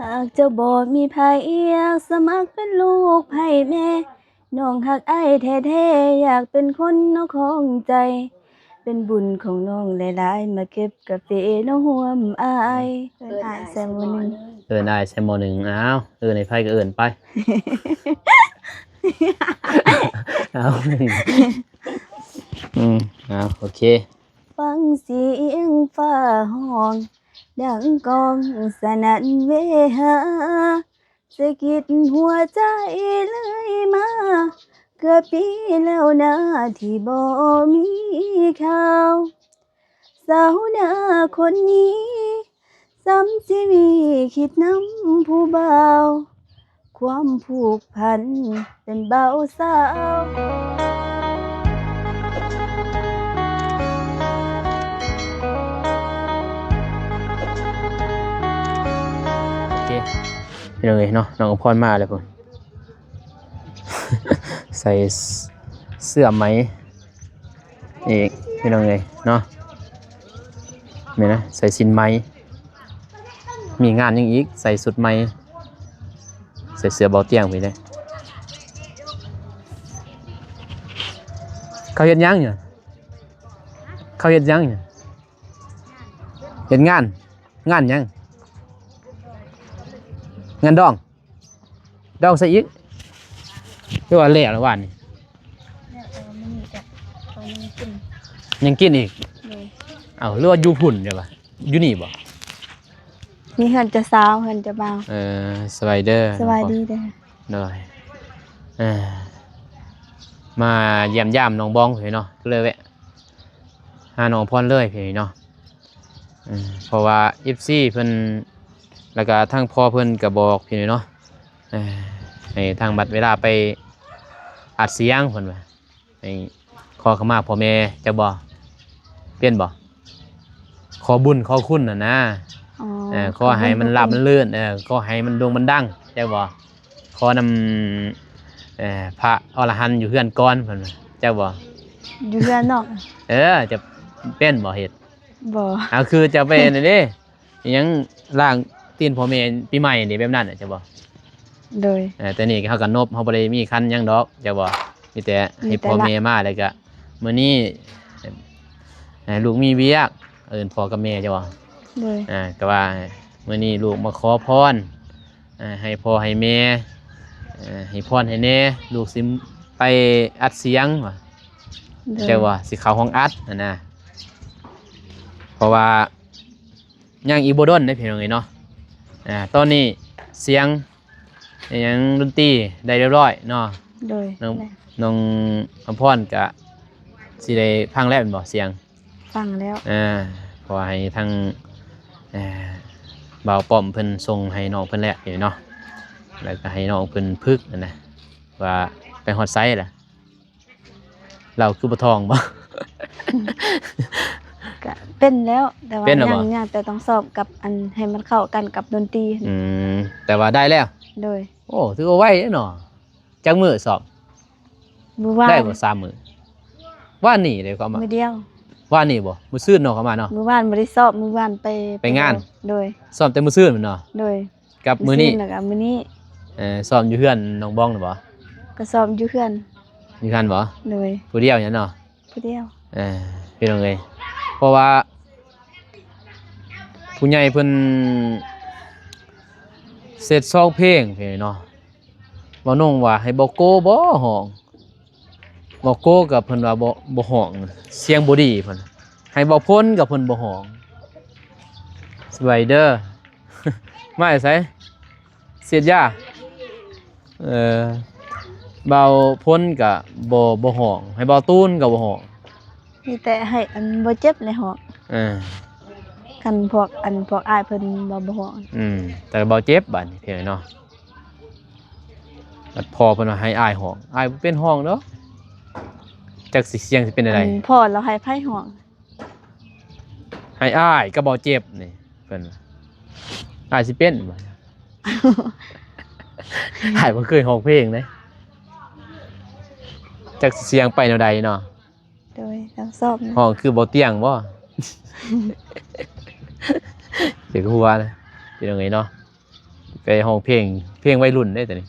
ຫາກເຈົ້າບໍ່ມີໃຜ ຢາກສະໝັກເປັນລູກໃພ້ແມ່ ນ້ອງຮັກອ້າຍແທ້ໆ ຢາກເປັນຄົນເນາະຂອງໃຈ ເປັນບຸນຂອງນ້ອງຫຼາຍໆ ມາເກັບກາເຟເນາະຮ່ວມອ້າຍ. ເອີ້ນອ້າຍໃສ່ໝໍ້ໜຶ່ງ ເອີ້ນອ້າຍໃສ່ໝໍ້ໜຶ່ງ. ອ້າວ ເອີ້ນໃຫ້ໃຜກໍເອີ້ນໄປ. ເອົາ ອືມ ເອົາ ໂອເຄ. ຟັງສຽງຟ້າຮ້ອງ ດັງກ້ອງສະໜັ່ນເວຫາ ສະກິດຫົວໃຈເລື້ອຍມາ ເກືອບປີແລ້ວນາທີ່ບໍ່ມີຂ່າວ ສາວໜ້າຄົນນີ້ ຊ້ຳຊີວິດຄິດນຳຜູ້ບ່າວ ຄວາມຜູກພັນເປັນບ່າວສາວ. ໂອເຄ ພີ່ນ້ອງເອີຍເນາະ ນ້ອງອຳພອນມາແລ້ວພຸ້ນ ໃສ່ເສື້ອໄໝ ອີກ ພີ່ນ້ອງເອີຍເນາະ ແມ່ນນະ ໃສ່ສິ້ນໄໝ ມີງານຫຍັງອີກ ໃສ່ຊຸດໃໝ ໃສ່ເສື້ອເບົາຕຽງພີ້ເດ້. ເຂົາເຮັດຫຍັງຢູ່? ເຂົາເຮັດຫຍັງຢູ່? ເຮັດງານ? ງານຫຍັງ? ງານດອງ? ດອງໃສ່ອີກ ຫຼືວ່າແລ້ວລະຫວານນີ້? ແລ້ວແຕ່ວ່າມື້ນີ້ກະເຂົາຍັງກິນ ຍັງກິນອີກ? ໂດຍ. ເອົ້າ ຫຼືວ່າຢູ່ພຸ້ນເດ້ວະ ຢູ່ນີ້ບໍ່? ມີເຮືອນເຈົ້າສາວ ເຮືອນເຈົ້າບ່າວ. ເອີ ສະບາຍດີເດີ ສະບາຍດີເດີ. ໂດຍ ເອີ ມາຢ້ຽມຢາມນ້ອງບອງເລີຍເນາະ ກໍເລີຍແວະຫານ້ອງພອນເລີຍເນາະ. ເອີ ເພາະວ່າເອັຟຊີເພິ່ນ ແລ້ວກະທາງພໍ່ເພິ່ນກະບອກພີ້ເນາະ ເອີ ໃຫ້ທາງບັດເວລາໄປອັດສຽງເພິ່ນວ່າ ໃຫ້ຂໍເຂົ້າມາພໍ່ແມ່ ຈັກບໍ່ ເປັນບໍ່? ຂໍບຸນຂໍຄຸນຫັ້ນນະ. ອໍ ເອີ ຂໍໃຫ້ມັນລາບມັນລື່ນ ເອີ ຂໍໃຫ້ມັນໂດ່ງມັນດັງ ຈັກບໍ່? ຂໍນຳ ເອີ ພະອໍລະຫັນຢູ່ເຮືອນກ່ອນເພິ່ນວ່າ ຈັກບໍ່? ຢູ່ເຮືອນເນາະ. ເອີ ຈະເປັນບໍ່ເຮັດ? ບໍ່. ເອົາ ຄືຈະໄປນັ້ນເດ້ ອີຫຍັງ ລ້າງຕີນພໍ່ແມ່ປີໃໝ່ນີ້ ແບບນັ້ນນະ ຈັກບໍ່? ໂດຍ. ເອີ ແຕ່ນີ້ເຮົາກໍນົບ ເຮົາບໍ່ໄດ້ມີຂັນຫຍັງດອກ ຈັກບໍ່? ມີແຕ່ໃຫ້ພໍ່ແມ່ມາ ແລ້ວກໍມື້ນີ້ ເອີ ລູກມີວຽກ ເອີ້ນພໍ່ກັບແມ່ ຈັກບໍ່? ໂດຍ. ເອີ ກໍວ່າມື້ນີ້ລູກມາຂໍພອນ ເອີ ໃຫ້ພໍ່ໃຫ້ແມ່ ເອີ ໃຫ້ພອນໃຫ້ແດ່ ລູກຊິໄປອັດສຽງວ່າ. ໂດຍ. ແຕ່ວ່າຊິເຂົ້າຫ້ອງອັດຫັ້ນນະ ເພາະວ່າຍັງອີກບໍ່ດົນເດ້ພີ່ນ້ອງເອີຍເນາະ. ອ່າ ຕອນນີ້ສຽງອີຫຍັງດົນຕີໄດ້ຮຽບຮ້ອຍເນາະ. ໂດຍ. ນ້ອງ ນ້ອງອຳພອນກະຊິໄດ້ຟັງແລ້ວແມ່ນບໍ່ສຽງ? ຟັງແລ້ວ. ອ່າ ເພາະວ່າໃຫ້ທາງ ອ່າ ບ່າວປ້ອມເພິ່ນສົ່ງໃຫ້ນ້ອງເພິ່ນແລ້ວເນາະ ແລ້ວກໍໃຫ້ນ້ອງເພິ່ນຝຶກຫັ້ນນະ ວ່າໄປຮອດໃສລະ ລາວຄືບໍ່ທ່ອງບໍ່? ກະເປັນແລ້ວ ແຕ່ວ່າ ເປັນແລ້ວບໍ່? ຍັງ ຍັງແຕ່ຕ້ອງສອບກັບອັນ ໃຫ້ມັນເຂົ້າກັນກັບດົນຕີ. ອືມ ແຕ່ວ່າໄດ້ແລ້ວ. ໂດຍ. ໂອ້ ຖືວ່າໄວເນາະ. ຈັກມື້ສອບ? ມື້ວານ. ໄດ້ບໍ່ສາມມື້? ວານນີ້ເດ້ເຂົາມາ. ມື້ດຽວ. ວານນີ້ບໍ່? ມື້ຊືນເນາະເຂົາມາເນາະ. ມື້ວານບໍ່ໄດ້ສອບ ມື້ວານໄປ ໄປງານ. ໂດຍ. ສອບແຕ່ມື້ຊືນແມ່ນບໍ່? ໂດຍ. ກັບມື້ນີ້ ມື້ຊືນແລ້ວກໍມື້ນີ້. ເອີ ສອບຢູ່ເຮືອນນ້ອງບອງນີ້ບໍ່? ກໍສອບຢູ່ເຮືອນ. ຢູ່ເຮືອນບໍ່? ໂດຍ. ຜູ້ດຽວຫຍັງເນາະ? ຜູ້ດຽວ. ເອີ ພີ່ນ້ອງເອີຍ ເພາະວ່າຜູ້ໃຫຍ່ເພິ່ນເສັດຊອງເພງເນາະ ເວົ້ານ້ອງວ່າໃຫ້ເບົາໂກບໍ່ຮ້ອງ ເບົາໂກກໍເພິ່ນວ່າບໍ່ ບໍ່ຮ້ອງ ສຽງບໍ່ດີເພິ່ນ ໃຫ້ເບົາພົນກໍເພິ່ນບໍ່ຮ້ອງ. ສະບາຍດີເດີ ມາແຕ່ໃສ? ສີດຢາ. ເອີ ເບົາພົນກະບໍ່ ບໍ່ຮ້ອງ ໃຫ້ເບົາຕູນກະບໍ່ຮ້ອງ ມີແຕ່ໃຫ້ອັນເບົາເຈັບແຫຼະຮ້ອງ. ເອີ ຄັນພວກ ອັນພວກອ້າຍເພິ່ນບໍ່ ບໍ່ຮ້ອງ. ອືມ ແຕ່ເບົາເຈັບບາດນີ້ເພງເນາະ ບັດພໍ່ເພິ່ນວ່າໃຫ້ອ້າຍຮ້ອງ ອ້າຍບໍ່ເປັນຮ້ອງດອກ ຈັກຊິສຽງຊິເປັນແນວໃດ. ອັນພໍ່ລາວໃຫ້ໃຜຮ້ອງ? ໃຫ້ອ້າຍກັບເບົາເຈັບນີ້ ເພິ່ນວ່າ ອ້າຍຊິເປັນບໍ່? ອ້າຍບໍ່ເຄີຍຮ້ອງເພງເດ້ ຈັກຊິສຽງໄປແນວໃດເນາະ. ໂດຍ ຕ້ອງສອບ ຮ້ອງຄືເບົາຕຽງບໍ່? ເຈັບຫົວນະ ພີ່ນ້ອງເອີຍເນາະ. ໄປຮ້ອງເພງ ເພງໄວລຸ້ນເດ້ໂຕນີ້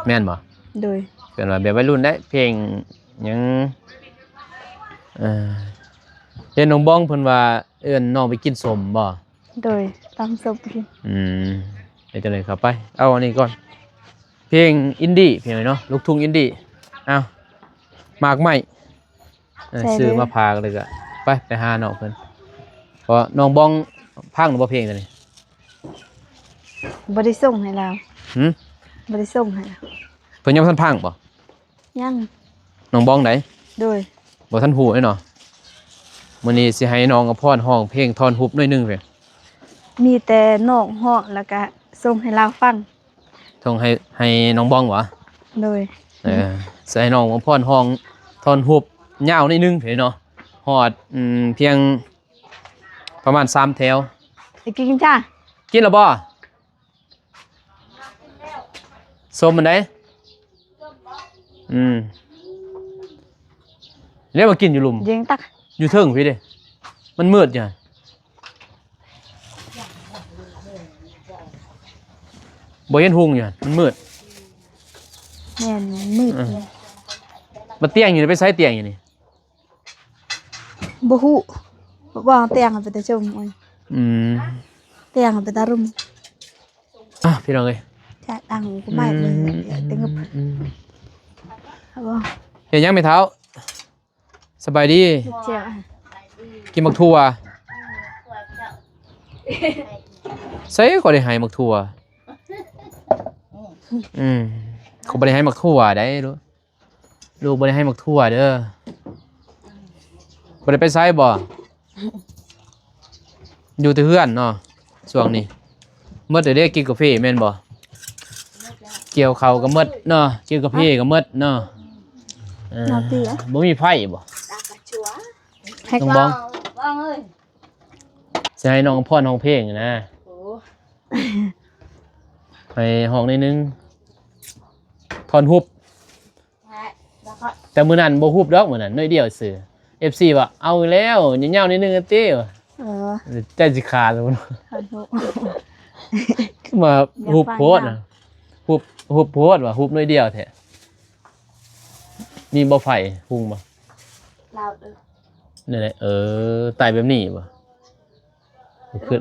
ແມ່ນບໍ່? ໂດຍ ເພິ່ນວ່າແບບໄວລຸ້ນເດ້ ເພງຫຍັງ ເອີ ເຫັນນ້ອງບອງເພິ່ນວ່າເອີ້ນນ້ອງໄປກິນສົ້ມບໍ່? ໂດຍ ຕຳສົ້ມກິນ. ອືມ ເຮັດຈັ່ງໃດເຂົ້າໄປ ເອົາອັນນີ້ກ່ອນ ເພງອິນດີ້ ເພງເນາະ ລູກທຸ່ງອິນດີ້. ເອົາ ໝາກໄມ້ ເອີ ໃສ່ເລີຍ ຊື້ມາຝາກ ແລ້ວກໍໄປ ໄປຫານ້ອງເພິ່ນ. ເພາະນ້ອງບອງຟັງແລ້ວບໍ່ເພງໂຕນີ້? ບໍ່ໄດ້ສົ່ງໃຫ້ລາວ. ຫື? ບໍ່ໄດ້ສົ່ງໃຫ້ລາວ. ເພິ່ນຍັງບໍ່ທັນຟັງບໍ່? ຍັງ. ນ້ອງບອງໃດ? ໂດຍ ບໍ່ທັນຮູ້ເດ້ເນາະ. ມື້ນີ້ຊິໃຫ້ນ້ອງອຳພອນຮ້ອງເພງທ່ອນຮຸບໜ້ອຍໜຶ່ງເພງ. ມີແຕ່ນ້ອງຮ້ອງ ແລ້ວກະສົ່ງໃຫ້ລາວຟັງ. ສົ່ງໃຫ້ ໃຫ້ນ້ອງບອງຫວາ? ໂດຍ ເອີ ຊິໃຫ້ນ້ອງອຳພອນຮ້ອງທ່ອນຮຸບຍາວໜ້ອຍໜຶ່ງເພງເນາະ ຮອດ ອືມ ພຽງປະມານສາມແຖວ. ໄປກິນຈ້າ. ກິນແລ້ວບໍ່? ສົ້ມອັນໃດ? ອືມ ແລ້ວມາກິນຢູ່ລຸ່ມ ເຢັນຕັກ ຢູ່ເທິງພີ້ເດ້ ມັນມືດຢູ່ຫັ້ນ ບໍ່ເຫັນຮຸ່ງຢູ່ຫັ້ນ ມັນມືດ. ແມ່ນ ມັນມືດ. ເອີ ບັດຕຽງຢູ່ນີ້ ໄປໃສຕຽງຢູ່ນີ້? ບໍ່ຮູ້ ວ່າຕຽງໄປແຕ່ຊົມ. ອືມ ຕຽງໄປແຕ່ລຸ່ມ. ອ່ະ ພີ່ນ້ອງເອີຍ ຈາກອັງກໍໄມ້ເລີຍ ອືມ ເຕັງກັບ ອືມ ເອົາບໍ່? ເຮັດຫຍັງແມ່ເຖົ້າ? ສະບາຍດີ. ເຈົ້າ ກິນໝາກຖົ່ວ. ໃສກໍໄດ້ໃຫ້ໝາກຖົ່ວ. ອືມ ກໍບໍ່ໄດ້ໃຫ້ໝາກຖົ່ວໃດ໋. ລູກບໍ່ໄດ້ໃຫ້ໝາກຖົ່ວເດີ. ບໍ່ໄດ້ໄປໃສບໍ່? ຢູ່ແຕ່ເຮືອນເນາະ ຊ່ວງນີ້. ໝົດແລ້ວເດ້ ກິນກາເຟແມ່ນບໍ່? ກ່ຽວເຂົ້າກໍໝົດເນາະ ກ່ຽວກາເຟກໍໝົດເນາະ. ເອີ ບໍ່ມີໄຟບໍ່? ນ້ອງບອງ ບອງເອີຍ ຊິໃຫ້ນ້ອງອຳພອນຮ້ອງເພງນະ. ໂອ້ ໃຫ້ຮ້ອງໜ້ອຍໜຶ່ງ ທ່ອນຮຸບ. ແຕ່ມື້ນັ້ນບໍ່ຮຸບດອກ ມື້ນັ້ນໜ້ອຍດຽວຊື່. ເອັຟຊີວ່າ ເອົາອີກແລ້ວ ຍາວໆໜ້ອຍໜຶ່ງຕິ. ເອີ ໃຈຊິຂາດແລ້ວ ຄືມາຮຸບໂພດນະ. ຮຸບ ຮຸບໂພດວ່າ ຮຸບໜ້ອຍດຽວແທ້. ມີບໍ່ໄຟຮຸ່ງບໍ່? ລາວເອີ ນີ້ແຫຼະ ເອີ ໄຕແບບນີ້ບໍ່? ຂຶ້ນ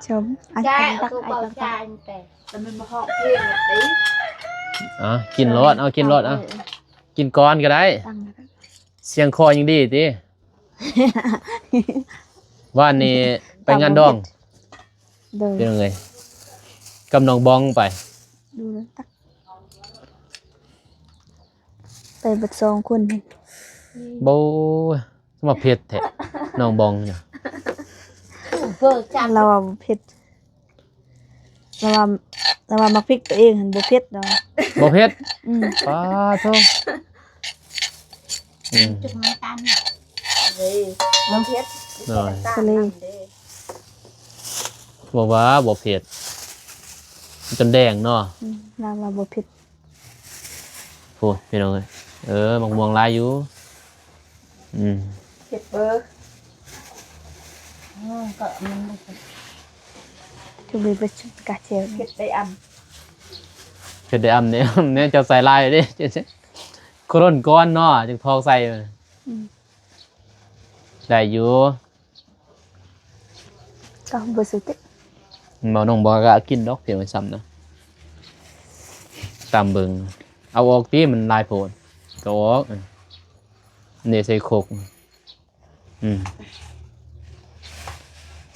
ຊົມ ອ້າຍ ແກະ ຕັກ ເອົາ ໄອ້ ຕັກ ແຕ່ມັນບໍ່ຮ້ອງເພງເດ້. ເອົາ ກິນໂລດ ເອົາ ກິນໂລດ ເອົາ ກິນກ່ອນກໍໄດ້ ຕັ້ງ ສຽງຄໍຍັງດີຕິ. ວານນີ້ໄປງານດອງ ໂດຍ ເປັນຈັ່ງໃດ ກັບນ້ອງບອງໄປ ດູແລ້ວຕັກ ໄປເບິດສອງຄົນ. ໂອ້ຍ ຄືວ່າເຜັດແທ້ ນ້ອງບອງນີ້. ລາວວ່າບໍ່ເຜັດ ລາວວ່າ ລາວວ່າໝາກພິກຕົວເອງຫັ້ນບໍ່ເຜັດດອກ. ບໍ່ເຜັດ? ອືມ ປາໂທ້ ອືມ ຈຸກນ້ຳຕານ ເອີ ບໍ່ເຜັດ ໂດຍ ນ້ຳຕານເດ້. ບໍ່ວ່າບໍ່ເຜັດ ຈົນແດງເນາະ. ອືມ ລາວວ່າບໍ່ເຜັດ. ໂອ້ ພີ່ນ້ອງເອີຍ ເອີ ໝາກມ່ວງຫຼາຍຢູ່. ອືມ ເກັບເບີ ເອີ ກໍມັນ ຈະມີໄປຊຸດກາເຊວ ເກັບໄດ້ອຳ ເກັບໄດ້ອຳນີ້ ແມ່ນເຈົ້າໃສ່ຫຼາຍເດ້ ໂຄລນກ່ອນເນາະ ຈຶ່ງຖອກໃສ່. ອືມ ໄດ້ຢູ່. ກໍບໍ່ສຸດຕິ ເວົ້ານ້ອງບໍ່ກະກິນດອກ ພຽງໄວ້ຊ້ຳນະ ຕາມເບິ່ງ ເອົາອອກຕິ ມັນຫຼາຍໂພດ ກໍອອກ. ນີ້ໃສ່ຄົກ ອືມ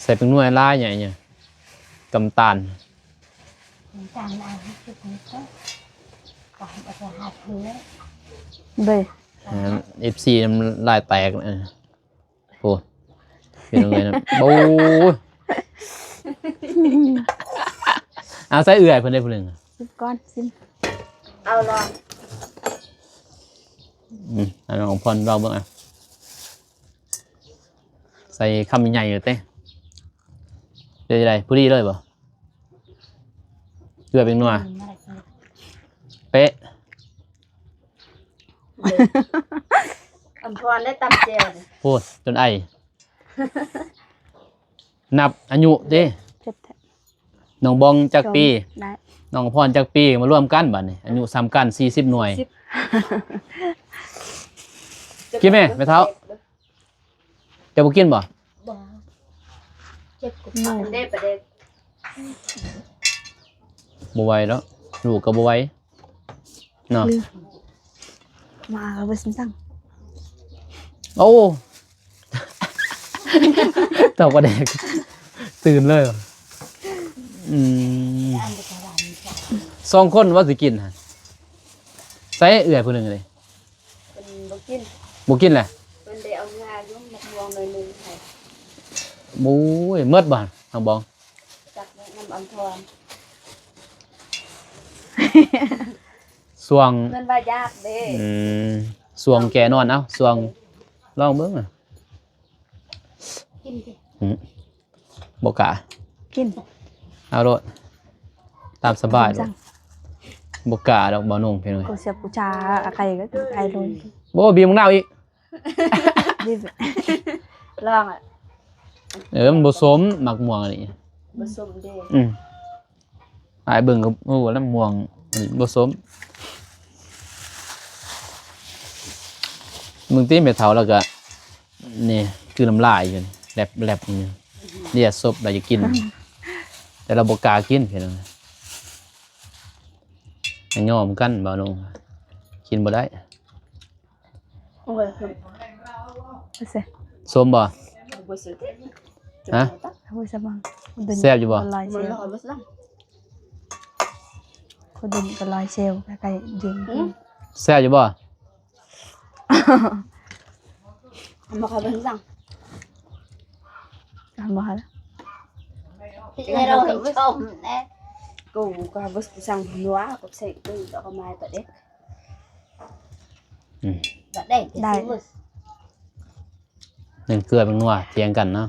ໃສ່ແປ້ງນົວຫຼາຍໃຫຍ່ ກຳຕານ ກຳຕານຫຼາຍ ເບິ່ງ ເອັຟຊີ ນ້ຳລາຍແຕກ. ໂອ້ ເປັນຈັ່ງໃດນະ ໂອ້ຍ ເອົາໃສ່ເອື້ອຍເພິ່ນໄດ້ຜູ້ໜຶ່ງ ຊິມກ່ອນ ຊິມ ເອົາລອງ ອືມ ໃຫ້ນ້ອງອຳພອນລອງເບິ່ງ ອ່ະ ໃສ່ຄຳໃຫຍ່ໆເລີຍເຕະ ເປັນຈັ່ງໃດ ພໍດີເລີຍບໍ່? ເກືອແປ້ງນົວ ອືມ ເປະ ອຳພອນໄດ້ຕຳແຈ່ວ ໂອ້ຍ ຈົນໄອ ນັບອາຍຸເດ້ ເຜັດແທ້ ນ້ອງບອງຈັກປີ? ໄດ້ ນ້ອງພອນຈັກປີ? ມາລວມກັນບາດນີ້ ອາຍຸສ່ຳກັນ ສີ່ສິບໜ່ວຍ. ສິບ ກິນແມ່ ແມ່ເຖົ້າ. ເຈົ້າບໍ່ກິນບໍ່? ບໍ່ ເຈັບກຸບປາກເດ້ປາເດັກ. ບໍ່ໄຫວດອກ ລູກກໍບໍ່ໄຫວເນາະ. ມາເອົາໄປຊິມສັງ. ໂອ້ ເຈົ້າປາແດກຕື່ນເລີຍ. ອືມ ສອງຄົນວ່າຊິກິນຫັ້ນ. ໃສເອື້ອຍຜູ້ໜຶ່ງເດ? ເພິ່ນບໍ່ກິນ ບໍ່ກິນແຫຼະ. ເພິ່ນໄດ້ເອົາເມືອຢູ່ ໝາກມ່ວງໜ້ອຍໜຶ່ງໃຫ້. ໂອ້ຍ ໝົດບໍ່ນ້ອງບອງ? ຈັກນຳອຳພອນ ຊ່ວງ ເພິ່ນວ່າຢາກເດ້. ອືມ ຊ່ວງແກ່ນອນ ເອົາ ຊ່ວງ ລອງເບິ່ງນະ. ກິນຕິ. ອືມ ບໍ່ກ້າ ກິນ ເອົາໂລດ ຕາມສະບາຍໂລດ. ບໍ່ກ້າດອກ ບໍ່ນຸ່ງ ພີ່ນ້ອງ. ກູເສຍປູຊາອາໄຂ່ກໍໄຂ່ໂລດ. ບໍ່ ບີບໝາກນາວອີກ. ບີບ ລອງອະ. ເອີ ມັນບໍ່ສົມ ໝາກມ່ວງອັນນີ້ ບໍ່ສົມເດ້. ອືມ ອ້າຍເບິ່ງກໍຮູ້ແລ້ວ ມ່ວງບໍ່ສົມ. ບາງທີແມ່ເຖົ້າລາວກໍ ນີ້ ຄືນ້ຳລາຍຢູ່ນີ້ ແລັບໆ ຢູ່ນີ້ ເລຍສົບລາວຢາກກິນ ແຕ່ລາວບໍ່ກ້າກິນ ພີ່ນ້ອງ. ຍອມກັນ ບ່າວນຸ່ງ ກິນບໍ່ໄດ້. ໂອ້ຍ ສົ້ມບໍ່? ບໍ່ເຊື່ອ. ຮະ? ໂອ້ຍ ສະບັງ ແຊບຢູ່ບໍ່? ມັນລອຍເຊວ ມັນລອຍບໍ່ສະບັງ. ຄົນເດີນກໍລອຍເຊວ ໃກ້ໆ ເຢັນ. ແຊບຢູ່ບໍ່? ເອົາມາເຂົ້າເບິ່ງສັງ ເອົາມາເຂົ້າ ເຮົາຊົມແດ່. ກູກໍບໍ່ສັ່ງຫົວ ກໍໃສ່ຕື້ດອກໄມ້ປາເດັກ. ອືມ ປາເດັກ ໄດ້ ໜຶ່ງເກືອເປັນຫົວ ຖຽງກັນເນາະ.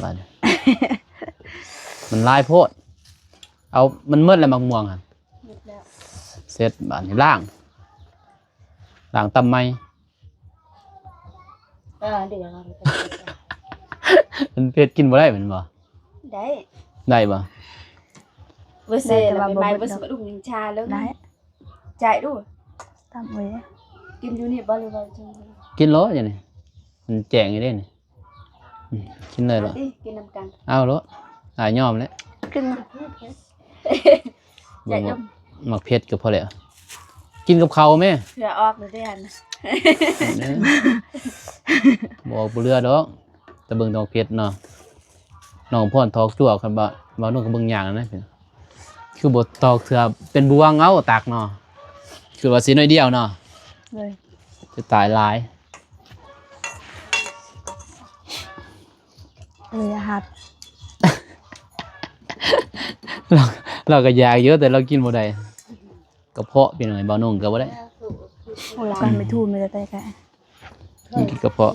ບາດນີ້ ມັນຫຼາຍໂພດ. ເອົາ ມັນໝົດແລ້ວໝາກມ່ວງຫັ້ນ. ໝົດແລ້ວ. ເສັດ ບາດນີ້ລ້າງ ລ້າງຕຳໃໝ່. ເອີ ເດ ມັນເຜັດ ກິນບໍ່ໄດ້ແມ່ນບໍ່? ໄດ້ ໄດ້ບໍ່? ບໍ່ເສ ແຕ່ວ່າບໍ່ເບິດດອກ ໄດ້ ຈ່າຍດູ ຕຳເອີຍ. ກິນຢູ່ນີ້ບໍ່ ຫຼືວ່າ ກິນໂລດຢູ່ນີ້ ມັນແຈ້ງຢູ່ເດ້ນີ້. ອືມ ກິນເລີຍໂລດ ກິນນຳກັນ. ເອົາໂລດ ອ້າຍຍອມແລ້ວ ກິນ. ເບິ່ງໝາກເຜັດກໍພໍແລ້ວ ກິນກັບເຂົ້າແມ້. ເຜື່ອອອກເລີຍເດ້ຫັ້ນ ບໍ່ອອກບໍ່ເຫຼືອດອກ. ແຕ່ເບິ່ງແຕ່ໝາກເຜັດເນາະ ນ້ອງພອນຖອກຈົວກ ຄັນວ່າ ວ່າໜູກໍເບິ່ງຍາກນະ ຄືບໍ່ຖອກເທື່ອ ເປັນບ່ວງເອົາຕັກເນາະ ຄືວ່າຊິໜ້ອຍດຽວເນາະ. ໂດຍ ຈະຕາຍຫຼາຍ. ເອີຍ ຢ່າຫັດ ລາວ ລາວກໍຢາກຢູ່ ແຕ່ລາວກິນບໍ່ໄດ້ ກະເພາະ ພີ່ນ້ອງ ບ່າວໜຸ່ງກໍບໍ່ໄດ້. ໂອ້ຍ ກັນໄປທູນໄປແຕ່ໄກ ກິນກະເພາະ.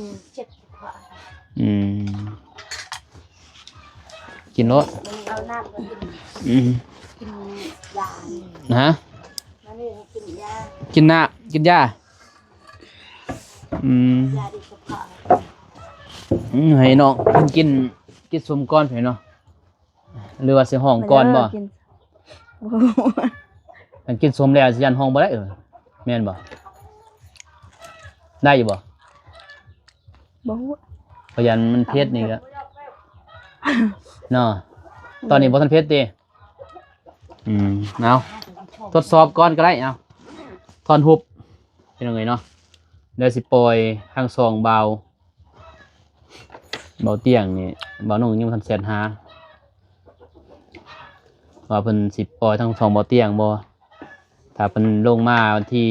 ອືມ ກິນໂລດ ເອົານ້ຳ ອືມ ກິນຢາ. ຮະ? ກິນນ້ຳ ກິນຢາ. ອືມ ອືມ ໃຫ້ນ້ອງເພິ່ນກິນ ກິນສົ້ມກ່ອນ ພີ່ນ້ອງ ຫຼືວ່າຊິຮ້ອງກ່ອນບໍ່? ເອີ ກິນ ຄັນກິນສົ້ມແລ້ວຊິຢ້ານຮ້ອງບໍ່ໄດ້ ເອີ ແມ່ນບໍ່? ໄດ້ຢູ່ບໍ່? ບໍ່ຮູ້ ເພາະຢ້ານມັນເຜັດນີ້ກໍ ເນາະ ຕອນນີ້ບໍ່ທັນເຜັດຕິ. ອືມ ເອົາ ທົດສອບກ່ອນກໍໄດ້ ເອົາ ທ່ອນຮຸບ ພີ່ນ້ອງເອີຍເນາະ. ດຽວຊິປ່ອຍທັງສອງບ່າວ ບ່າວຕຽງນີ້ ບ່າວໜຸ່ງຍັງບໍ່ທັນແຊັດຫາ ວ່າເພິ່ນຊິປ່ອຍທັງສອງບ່າວຕຽງບໍ່. ຖ້າເພິ່ນລົງມາວັນທີ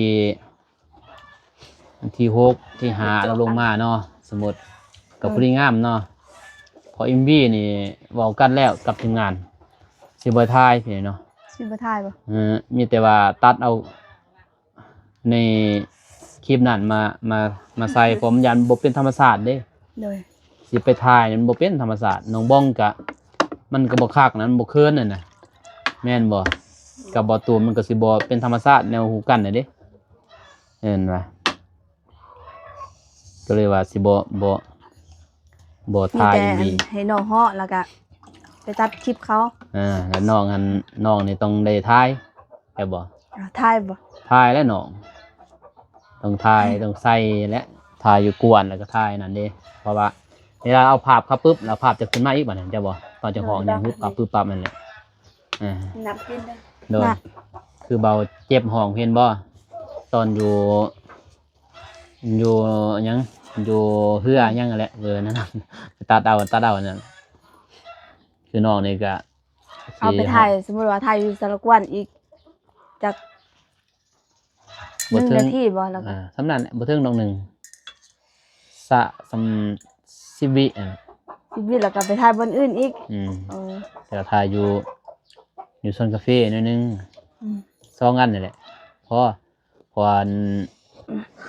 ວັນທີຫົກ ທີຫ້າ ລາວລົງມາເນາະ ສົມມຸດ ກໍ ອືມ ພໍດີງາມເນາະ. ເພາະເອັມວີນີ້ເວົ້າກັນແລ້ວກັບທີມງານ ຊິບໍ່ຖ່າຍພີ້ເນາະ ຊິບໍ່ຖ່າຍບໍ່? ເອີ ມີແຕ່ວ່າຕັດເອົາໃນຄລິບນັ້ນມາ ມາ ມາໃສ່ ເພາະມັນຢ້ານບໍ່ເປັນທຳມະຊາດເດ້. ໂດຍ ຊິໄປຖ່າຍມັນບໍ່ເປັນທຳມະຊາດ ນ້ອງບອງກະ ມັນກໍບໍ່ຄັກນະ ມັນບໍ່ເຂີນຫັ້ນນະ ແມ່ນບໍ່? ກັບບ່າວຕູມມັນກໍຊິບໍ່ເປັນທຳມະຊາດ ແນວຮູ້ກັນນະເດ້ ແມ່ນວ່າ ກໍເລີຍວ່າຊິບໍ່ ບໍ່ ບໍ່ຖ່າຍ ມີແຕ່ ເອັມວີ ອັນ ໃຫ້ນ້ອງເຫາະ ແລ້ວກະໄປຕັດຄລິບເຂົາ ອ່າ ແລ້ວນ້ອງຫັ້ນ ນ້ອງນີ້ຕ້ອງໄດ້ຖ່າຍ ແມ່ນບໍ່? ອ່າ ຖ່າຍບໍ່? ຖ່າຍແຫຼະນ້ອງ ຕ້ອງຖ່າຍ ຕ້ອງໃສ່ແຫຼະ ຖ່າຍຢູ່ກວນ ແລ້ວກໍຖ່າຍນັ້ນເດ້ ເພາະວ່າເວລາເອົາພາບເຂົ້າປຶບ ແລ້ວພາບຈະຂຶ້ນມາອີກ ບາດນັ້ນ ເຈົ້າບໍ່? ຕອນເຈົ້າຮ້ອງ ອືມ ຫຍັງ ປຶບປັບ ປຶບປັບ ນັ້ນແຫຼະ ອ່າ ນັບກິນເດີ ໂດຍ ນັບ ຄືເບົາເຈັບຮ້ອງເຫັນບໍ່? ຕອນຢູ່ ຢູ່ຫຍັງ ຢູ່ເຮືອຫຍັງນັ້ນແຫຼະ ເອີ ນັ້ນນະ ຕັດເອົາ ຕັດເອົາ ອັນນັ້ນ ຄືນ້ອງນີ້ກະ ເອົາໄປຖ່າຍ ສົມມຸດວ່າຖ່າຍຢູ່ສາລະກວນອີກຈັກ ບໍ່ເຖິງ ໜຶ່ງນາທີບໍ່? ແລ້ວກໍ ອ່າ ສ່ຳນັ້ນແຫຼະ ບໍ່ເຖິງດອກໜຶ່ງ ສະ ສ່ຳສິບວິ ອ່າ ສິບວິ ແລ້ວກໍໄປຖ່າຍບ່ອນອື່ນອີກ ອືມ ເອີ ແລ້ວກໍຖ່າຍຢູ່ ຢູ່ສວນກາເຟໜ້ອຍໜຶ່ງ ອືມ ສອງອັນນີ້ແຫຼະ ພໍ ເພາະວ່າ ອັນ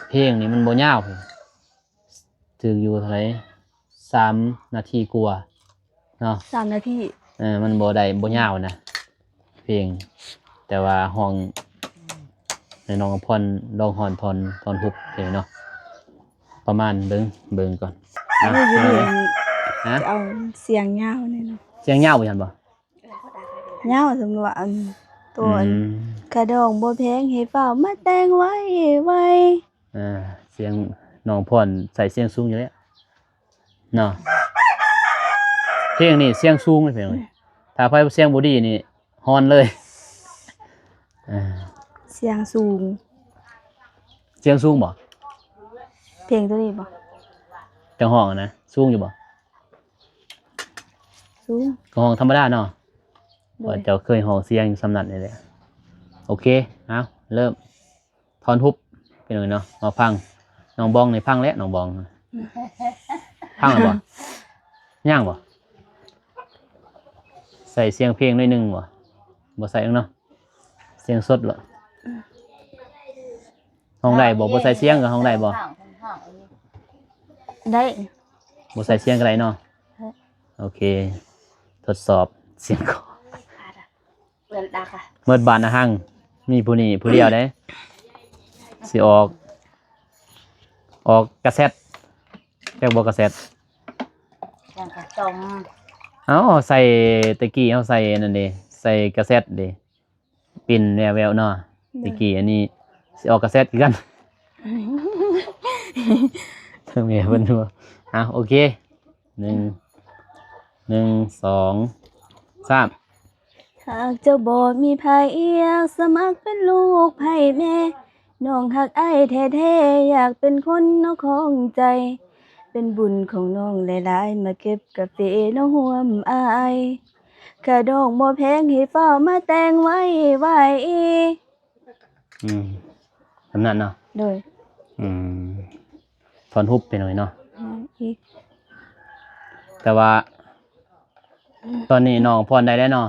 ເພງນີ້ມັນບໍ່ຍາວ ຖືກຢູ່ເທົ່າໃດ ສາມນາທີກວ່າເນາະ ສາມນາທີ ເອີ ມັນບໍ່ໄດ້ ບໍ່ຍາວນະ ເພງ ແຕ່ວ່າຮ້ອງໃຫ້ນ້ອງອຳພອນລອງຮ້ອງທ່ອນ ທ່ອນຮຸບເດເນາະ ປະມານ ເບິ່ງ ເບິ່ງກ່ອນ ອ່ະ ນີ້ຢູ່ນີ້ ຮະ ຈະເອົາສຽງຍາວນີ້ເນາະ ສຽງຍາວບໍ່ ຊັ້ນບໍ່? ຍາວ ສົມມຸດວ່າ ອັນ ໂຕ ອືມ ອັນ ຂະດອງບໍ່ແພງ ໃຫ້ຟ້າວມາແຕ່ງໄວໆ ອ່າ ສຽງນ້ອງພອນໃສ່ສຽງສູງຢູ່ແລ້ວເນາະ ເພງນີ້ສຽງສູງເດ້ ເພງນີ້ ອືມ ຖ້າໃຜສຽງບໍ່ດີນີ້ຮ້ອນເລີຍ ອ່າ ສຽງສູງ ສຽງສູງບໍ່? ເພງໂຕນີ້ບໍ່? ເຈົ້າຮ້ອງນະ ສູງຢູ່ບໍ່? ສູງ ກໍຮ້ອງທຳມະດາເນາະ ໂດຍ ວ່າເຈົ້າເຄີຍຮ້ອງສຽງຢູ່ສ່ຳນັ້ນນີ້ແຫຼະ ໂອເຄ ເອົາ ເລີ່ມ ທ່ອນຮຸບ ພີ່ນ້ອງເນາະ ມາຟັງ ນ້ອງບອງນີ້ຟັງແລ້ວ ນ້ອງບອງ ຟັງແລ້ວບໍ່? ຍັງບໍ່? ໃສ່ສຽງເພງໜ້ອຍໜຶ່ງບໍ່? ບໍ່ໃສ່ເນາະ ສຽງສົດເນາະ ຮ້ອງໄດ້ບໍ່? ບໍ່ໃສ່ສຽງກໍຮ້ອງໄດ້ບໍ່? ໄດ້ ບໍ່ໃສ່ສຽງກໍໄດ້ເນາະ ໂອເຄ ທົດສອບສຽງ ເໝິດບາດນະຮັງ ມີຜູ້ນີ້ຜູ້ດຽວເດ້ ຊິອອກ ອອກກາເຊັດ ຈັກບໍ່ກາເຊັດ ເອົາ ໃສ່ ແຕ່ກີ້ເຮົາໃສ່ອັນນັ້ນເດ້ ໃສ່ກາເຊັດເດ້ ປິ່ນແວ່ວໆເນາະ ແຕ່ກີ້ ອັນນີ້ຊິອອກກາເຊັດຄືກັນ ແມ່ເພິ່ນວ່າ ອ່ະ ໂອເຄ ໜຶ່ງ ໜຶ່ງ ສອງ ສາມ ຫາກເຈົ້າບໍ່ມີໃຜ ຢາກສະໝັກເປັນລູກໃພ້ແມ່ ນ້ອງຮັກອ້າຍແທ້ໆ ຢາກເປັນຄົນເນາະຂອງໃຈ ເປັນບຸນຂອງນ້ອງຫຼາຍໆ ມາເກັບກາເຟເນາະຮ່ວມອ້າຍ ຂະດອງບໍ່ແພງ ໃຫ້ຟ້າວມາແຕ່ງໄວໆ ອືມ ສ່ຳນັ້ນເນາະ ໂດຍ ອືມ ທ່ອນຮຸບໄປໜ້ອຍເນາະ ອືມ ອີກ ແຕ່ວ່າ ອືມ ຕອນນີ້ນ້ອງພອນໄດ້ແລ້ວເນາະ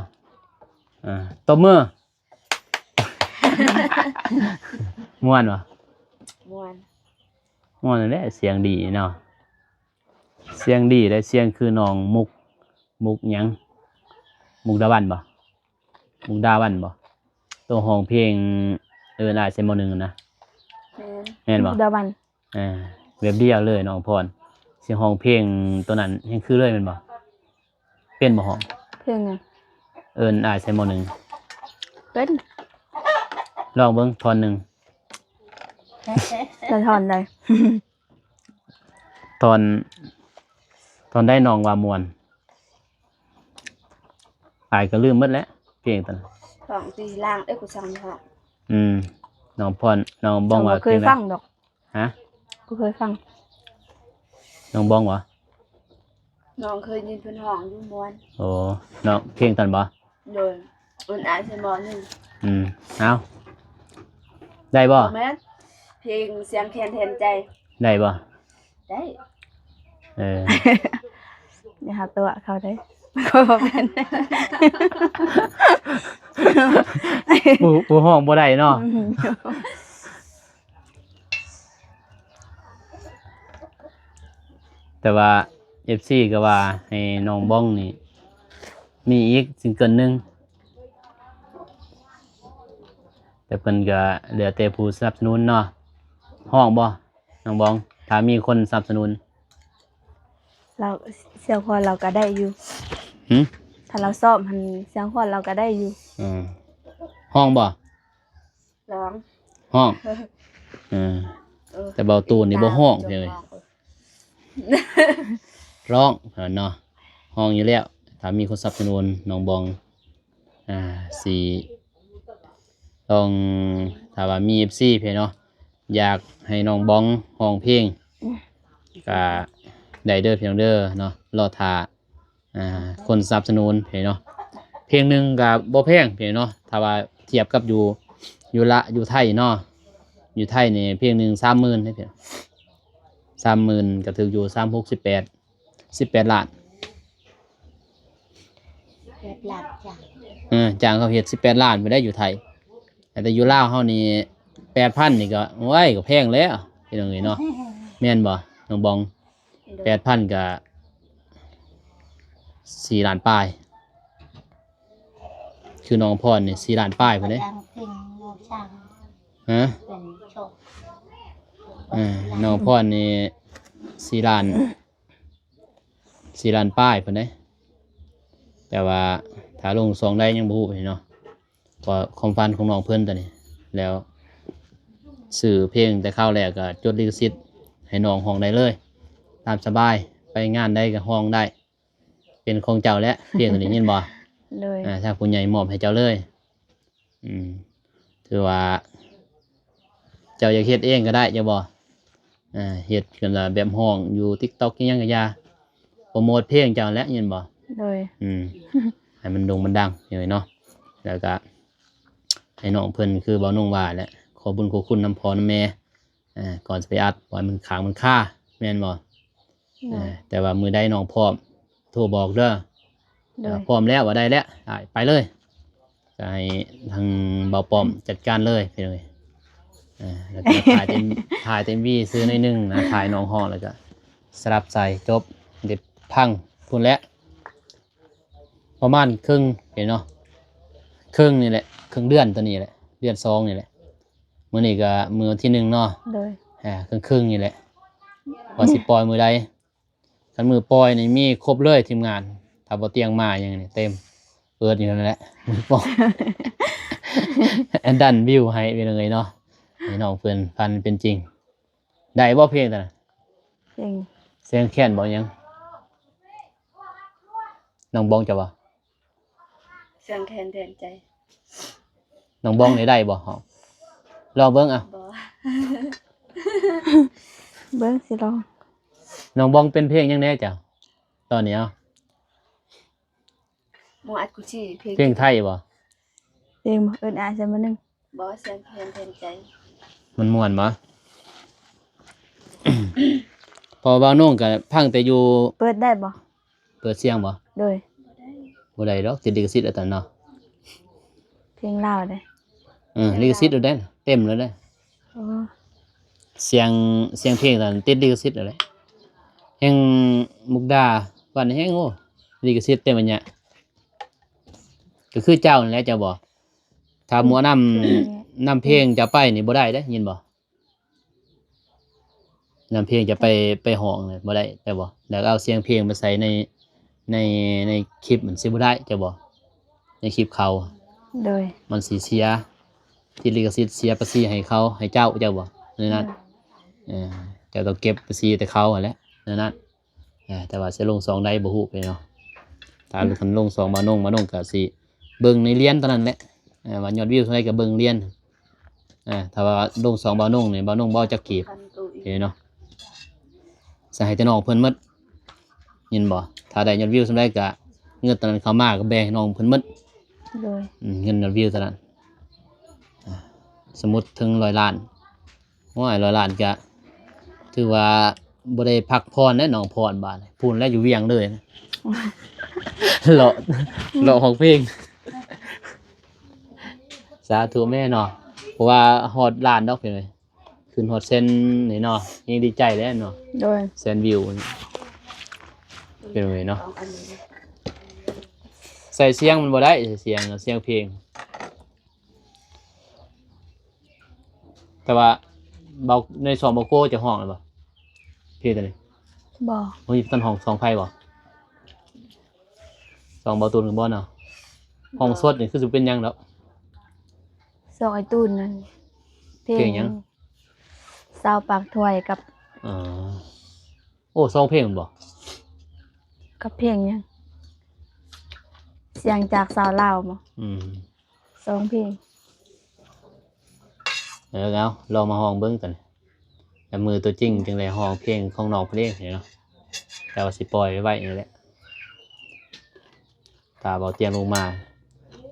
ອ່າ ຕົບມື ມ່ວນບໍ່? ມ່ວນ ມ່ວນແຫຼະ ສຽງດີເນາະ ສຽງດີເດ້ ສຽງຄືນ້ອງມຸກ ມຸກຫຍັງ? ມຸກດາວັນບໍ່? ມຸກດາວັນບໍ່? ໂຕຮ້ອງເພງເອີ້ນອ້າຍໃສ່ມໍໜຶ່ງນະ ແມ່ນ ແມ່ນບໍ່? ມຸກດາວັນ ເອີ ແບບດຽວເລີຍນ້ອງພອນ ຊິຮ້ອງເພງໂຕນັ້ນແຮ່ງຄືເລີຍແມ່ນບໍ່? ເປັນບໍ່ຮ້ອງ? ເພງຫຍັງ? ເອີ້ນອ້າຍໃສ່ມໍໜຶ່ງ ເປັນ ລອງເບິ່ງທ່ອນໜຶ່ງ ແລ້ວທ່ອນໃດ? ທ່ອນ ທ່ອນໃດນ້ອງວ່າມ່ວນ? ອ້າຍກໍລືມໝົດແລ້ວ ເພງຕົວນັ້ນ ຮ້ອງຕີລ່າງເອີ ກູສັ່ງຮ້ອງ ອືມ ນ້ອງພອນ ນ້ອງບອງວ່າເພງໃດ? ຫະ? ບໍ່ເຄີຍຟັງ ນ້ອງບອງຫວາ? ນ້ອງເຄີຍຍິນເພິ່ນຮ້ອງຢູ່ມ່ວນ ໂອ້ ນ້ອງ ເພງນັ້ນບໍ່? ໂດຍ ເອີ້ນອ້າຍໃສ່ມໍໜຶ່ງ ອືມ ເອົາ ໄດ້ບໍ່? ບໍ່ແມ່ນ ເພງສຽງແຄນແທນໃຈ ໄດ້ບໍ່? ໄດ້ ເອີ ຢ່າຫາຕົວະເຂົາເດ້ ຂ້ອຍບໍ່ແມ່ນ ຜູ້ ຜູ້ຮ້ອງບໍ່ໄດ້ເນາະ ອືມ ແຕ່ວ່າເອັຟຊີກໍວ່າໃຫ້ນ້ອງບອງນີ້ມີອີກຊິງເກີນໜຶ່ງ ແຕ່ເພິ່ນກໍແລ້ວແຕ່ຜູ້ສະໜັບສະໜູນເນາະ ຮ້ອງບໍ່ ນ້ອງບອງ ຖ້າມີຄົນສະໜັບສະໜູນ? ລາວ ສ່ຽວຄວາມລາວກໍໄດ້ຢູ່ ຫື? ທ ຄັນລາວຊ້ອມຫັ້ນ ສຽງຄອນລາວກໍໄດ້ຢູ່. ເອີ ຮ້ອງບໍ່? ຮ້ອງ. ຮ້ອງ. ເອີ ເອີ ແຕ່ເບົາຕູນນີ້ບໍ່ຮ້ອງເລີຍ. ຮ້ອງເນາະ ຮ້ອງຢູ່ແລ້ວ ຖ້າມີຄົນສະໜັບສະໜູນນ້ອງບອງ ອ່າ ຊິລອງ ຖ້າວ່າມີເອັຟຊີເນາະ ຢາກໃຫ້ນ້ອງບອງຮ້ອງເພງ ກະໄດ້ເດີພີ່ນ້ອງເດີເນາະ ລໍຖ້າ ອ່າ ຄົນສະໜັບສະໜູນເນາະ. ເພງໜຶ່ງກະບໍ່ແພງເນາະ ຖ້າວ່າທຽບກັບຢູ່ ຢູ່ລະ ຢູ່ໄທເນາະ ຢູ່ໄທນີ້ເພງໜຶ່ງສາມໝື່ນເດ້ ສາມໝື່ນກໍຖືກຢູ່ ສາມຫົກສິບແປດ ສິບແປດລ້ານ ແປດລ້ານຈ້າງ ເອີ ຈ້າງເຂົາເຮັດສິບແປດລ້ານພຸ້ນໄດ໋ຢູ່ໄທ. ແຕ່ຢູ່ລາວເຮົານີ້ແປດພັນນີ້ກໍ ໂອ້ຍ ກໍແພງແລ້ວພີ່ນ້ອງເອີຍເນາະ ແມ່ນບໍ່ນ້ອງບອງ? ໂດຍ ແປດພັນກໍສີ່ລ້ານປາຍ ຄືນ້ອງພອນນີ້ສີ່ລ້ານປາຍພຸ້ນເດ້. ຮະ? ເອີ ນ້ອງພອນນີ້ສີ່ລ້ານ ສີ່ລ້ານປາຍພຸ້ນເດ້ ແຕ່ວ່າຖ້າລົງຊ່ອງໃດຍັງບໍ່ຮູ້ເນາະ ເພາະຄວາມຝັນຂອງນ້ອງເພິ່ນຕອນນີ້ ແລ້ວຊື້ເພງແຕ່ຄາວແລກກໍຈົດລິຂະສິດໃຫ້ນ້ອງຮ້ອງໄດ້ເລີຍ ຕາມສະບາຍ ໄປງານໃດກໍຮ້ອງໄດ້ ເປັນຂອງເຈົ້າແຫຼະ ເພງຕົວນີ້ ຍິນບໍ່? ໂດຍ ອ່າ ທາງຜູ້ໃຫຍ່ມອບໃຫ້ເຈົ້າເລີຍ. ອືມ ຖືວ່າເຈົ້າຢາກເຮັດເອງກໍໄດ້ ເຈົ້າບໍ່? ອ່າ ເຮັດກັນລະແບບຮ້ອງຢູ່ຕິກຕັອກ ອີ່ຫຍັງກໍຢ່າ ໂປຣໂມດເພງເຈົ້າແຫຼະ ຍິນບໍ່? ໂດຍ ອືມ ໃຫ້ມັນໂດ່ງມັນດັງເນາະ ແລ້ວກໍໃຫ້ນ້ອງເພິ່ນ ຄືບ່າວນົງວ່າແຫຼະ ຂໍບຸນຂໍຄຸນນຳພໍ່ນຳແມ່ ອ່າ ກ່ອນຊິໄປອັດ ບໍ່ໃຫ້ມັນຄ້າງມັນຄາ ແມ່ນບໍ່? ໂດຍ ເອີ ແຕ່ວ່າມື້ໃດນ້ອງພ້ອມ ໂທບອກເດີ. ໂດຍ ຖ້າພ້ອມແລ້ວວ່າໄດ້ແລ້ວ ໄປເລີຍ ກໍໃຫ້ທາງບ່າວປ້ອມຈັດການເລີຍພີ່ນ້ອງເອີຍ. ເອີ ແລ້ວກໍຖ່າຍເຕັມ ຖ່າຍເຕັມວີຊື່ໜ້ອຍໜຶ່ງນະ ຖ່າຍນ້ອງຮ້ອງ ແລ້ວກໍສະດັບໃສ່ ຈົບ ເດັດພັງພຸ້ນແຫຼະ. ປະມານເຄິ່ງເນາະ ເຄິ່ງນີ້ແຫຼະ ເຄິ່ງເດືອນຕົວນີ້ແຫຼະ ເດືອນສອງນີ້ແຫຼະ. ມື້ນີ້ກໍມື້ວັນທີໜຶ່ງເນາະ ໂດຍ ອ່າ ເຄິ່ງໆນີ້ແຫຼະ ວ່າຊິປ່ອຍມື້ໃດ. ຄັນມື້ປ່ອຍນີ້ມີຄົບເລີຍທີມງານ ຖ້າບໍ່ຕຽງມາຫຍັງນີ້ເຕັມ ເປີດຢູ່ນັ້ນແຫຼະ ມື້ປ່ອຍ ອັນດັນວິວໃຫ້ພີ່ນ້ອງເອີຍເນາະ ໃຫ້ນ້ອງເພິ່ນຝັນເປັນຈິງ. ໄດ້ບໍ່ເພງຕົວນັ້ນ? ເພງ ສຽງແຄນບໍ່ຫຍັງ ນ້ອງບອງເຈົ້າບໍ່? ສຽງແຄນແທນໃຈ ນ້ອງບອງນີ້ໄດ້ບໍ່? ລອງເບິ່ງ ອ່ະ ບໍ່ ເບິ່ງ ຊິລອງ. ນ້ອງບອງເປັນເພງຫຍັງແດ່ເຈົ້າ ຕອນນີ້ ເອົາ ໝໍອັດກຸຊີ ເພງ ເພງໄທບໍ່? ເພງບໍ່? ເອີ້ນອ້າຍໃສ່ມາໜຶ່ງ. ບໍ່ ສຽງແຄນແທນໃຈ ມັນມ່ວນບໍ່? ເພາະວ່ານ້ອງກໍຟັງແຕ່ຢູ່ ເປີດໄດ້ບໍ່? ເປີດສຽງບໍ່? ໂດຍ ບໍ່ໄດ້ດອກ ຕິດລິຂະສິດອັນນັ້ນເນາະ ເພງລາວເດ້. ເອີ ລິຂະສິດເດ້ ເຕັມເລີຍເດ້. ອໍ ສຽງ ສຽງເພງນັ້ນຕິດລິຂະສິດເລີຍ ແຮ່ງມຸກດາ ບ້ານແຮ່ງ ໂອ້ ລິຂະສິດເຕັມອັນເນີ້ຍ ກໍຄືເຈົ້ານັ້ນແຫຼະ ເຈົ້າບໍ່? ຖ້າໝໍນຳ ນຳເພງເຈົ້າໄປນີ້ບໍ່ໄດ້ເດ້ ຍິນບໍ່? ນຳເພງຈະໄປ ໄປຮ້ອງນະ ບໍ່ໄດ້ ແມ່ນບໍ່? ແລ້ວເອົາສຽງເພງໄປໃສ່ໃນ ໃນ ໃນຄລິບມັນຊິບໍ່ໄດ້ ເຈົ້າບໍ່? ໃນຄລິບເຂົາ ໂດຍ ມັນຊິເສຍ ຕິດລິຂະສິດ ເສຍພາສີໃຫ້ເຂົາ ໃຫ້ເຈົ້າ ເຈົ້າບໍ່? ແນວນັ້ນ ໂດຍ ເອີ ເຈົ້າຕ້ອງເກັບພາສີແຕ່ເຂົາຫັ້ນແຫຼະ ແນວນັ້ນ. ເອີ ແຕ່ວ່າຊິລົງຊ່ອງໃດບໍ່ຮູ້ເນາະ ຖ້າ ອືມ ຄັນລົງຊ່ອງບ່າວນົງ ບ່າວນົງກໍຊິເບິ່ງໃນຫຼຽນເທົ່ານັ້ນແຫຼະ ເອີ ວ່າຍອດວິວເທົ່າໃດກໍເບິ່ງຫຼຽນ. ອ່າ ຖ້າວ່າລົງຊ່ອງບ່າວນົງນີ້ ບ່າວນົງບໍ່ຈັກກີບ ເຫັນເນາະ ໃສ່ໃຫ້ແຕ່ນ້ອງເພິ່ນໝົດ ເຫັນບໍ່? ຖ້າໄດ້ຍອດວິວສ່ຳໃດກະເງິນຕົວນັ້ນເຂົ້າມາກະແບ່ງໃຫ້ນ້ອງເພິ່ນໝົດ ໂດຍ ອືມ ເງິນຍອດວິວຕົວນັ້ນ ອ່າ ສົມມຸດເຖິງຮ້ອຍລ້ານ ໂອ້ຍ ຮ້ອຍລ້ານກະຖືວ່າບໍ່ໄດ້ພັກຜ່ອນແລ້ວ ນ້ອງພອນບາດນີ້ ພຸ້ນແຫຼະ ຢູ່ວຽງເລີຍ ເລາະ ເລາະຮ້ອງເພງ. ສາທຸແມ່ເນາະ ເພາະວ່າຮອດລ້ານດອກ ເຫັນໄໝ ຂຶ້ນຮອດແສນນີ້ເນາະ ຍັງດີໃຈແລ້ວເນາະ ໂດຍ ແສນວິວ ເປັນໄຫວເນາະ ໃສ່ສຽງມັນບໍ່ໄດ້ ໃສ່ສຽງ ສຽງເພງ ແຕ່ວ່າເບົາ ໃນຊ່ອງເບົາໂກຈະຮ້ອງແລ້ວບໍ່ ເພງຕົວນີ້? ບໍ່ ບໍ່ມີ ບໍ່ທັນຮ້ອງຊ່ອງໃຜບໍ່? ສອງເບົາຕູນກັນບໍ່ເນາະ? ຮ້ອງສົດນີ້ຄືຊິເປັນຫຍັງດອກ. ສອງອ້າຍຕູນນັ້ນ ເພງ ເພງຫຍັງ? ຊາວປາກຖ້ວຍກັບ ອໍ ໂອ້ ສອງເພງແມ່ນບໍ່? ກັບເພງຫຍັງ? ສຽງຈາກສາວລາວບໍ່? ອືມ ສອງເພງ. ເອີ ເອົາ ລອງມາຮ້ອງເບິ່ງກັນ ແລ້ວມື້ຕົວຈິງຈຶ່ງໄດ້ຮ້ອງເພງຂອງນ້ອງເພິ່ນເອງເນາະ. ແຕ່ວ່າຊິປ່ອຍໄວ້ນີ້ແຫຼະ ຖ້າເບົາຕຽງລົງມາ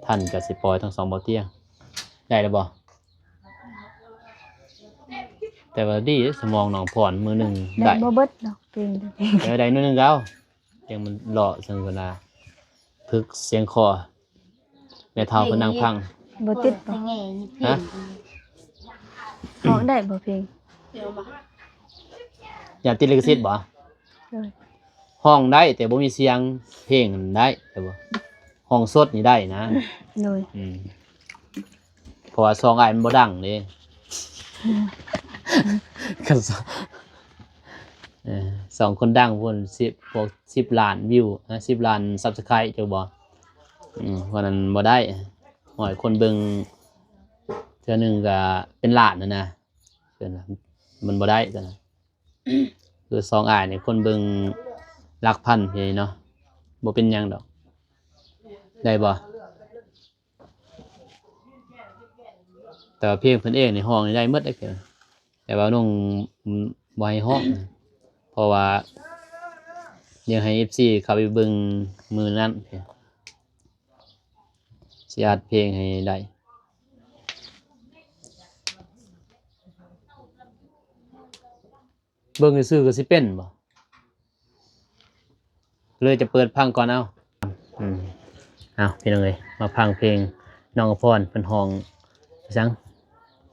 ທັນກໍຊິປ່ອຍທັງສອງເບົາຕຽງ. ໄດ້ແລ້ວບໍ່? ແຕ່ວ່າດີເດ້ ສະໝອງນ້ອງພອນມື້ໜຶ່ງ ໄດ້ ໄດ້ບໍ່ເບິດດອກເພງ. ເອີ ໄດ້ໜ້ອຍໜຶ່ງກໍເອົາ ພຽງມັນເລາະຊັ້ນເພິ່ນວ່າ ຝຶກສຽງຄໍ ແມ່ເຖົ້າເພິ່ນນັ່ງຟັງ. ບໍ່ຕິດບໍ່? ຮະ? ຮ້ອງໄດ້ບໍ່ເພງ? ຢ້ານຕິດລິຂະສິດບໍ່? ໂດຍ. ຮ້ອງໄດ້ແຕ່ບໍ່ມີສຽງເພງນັ້ນໄດ້ ແຕ່ວ່າຮ້ອງສົດນີ້ໄດ້ນະ. ໂດຍ. ອືມ ເພາະວ່າສອງອ້າຍມັນບໍ່ດັງເດ້. ຄັນສ- ເອີ ສອງຄົນດັງພຸ້ນ ສິບ ພວກສິບລ້ານວິວ ເອີ ສິບລ້ານຊັບສະໄຄຣບ໌ ເຈົ້າບໍ່? ອືມ ເພາະນັ້ນບໍ່ໄດ້ ຮ້ອຍຄົນເບິ່ງເທື່ອໜຶ່ງກໍເປັນລ້ານຫັ້ນນະ ມັນບໍ່ໄດ້ຊັ້ນນະ. ຄືສອງອ້າຍນີ້ຄົນເບິ່ງຫຼັກພັນເດເນາະ ບໍ່ເປັນຫຍັງດອກ. ໄດ້ບໍ່? ແຕ່ວ່າເພງເພິ່ນເອງນີ້ຮ້ອງນີ້ໄດ້ໝົດເດ້ ແຕ່ວ່ານ້ອງບໍ່ໃຫ້ຮ້ອງ ເພາະວ່າຢາກໃຫ້ເອັຟຊີເຂົ້າໄປເບິ່ງມື້ນັ້ນ ຊິອັດເພງໃຫ້ໄດ້. ເບິ່ງຊື່ໆກໍຊິເປັນບໍ່? ເລີຍຈະເປີດຟັງກ່ອນເອົາ. ອືມ ເອົາ ພີ່ນ້ອງເອີຍ ມາຟັງເພງນ້ອງອຳພອນເພິ່ນຮ້ອງ ສັງ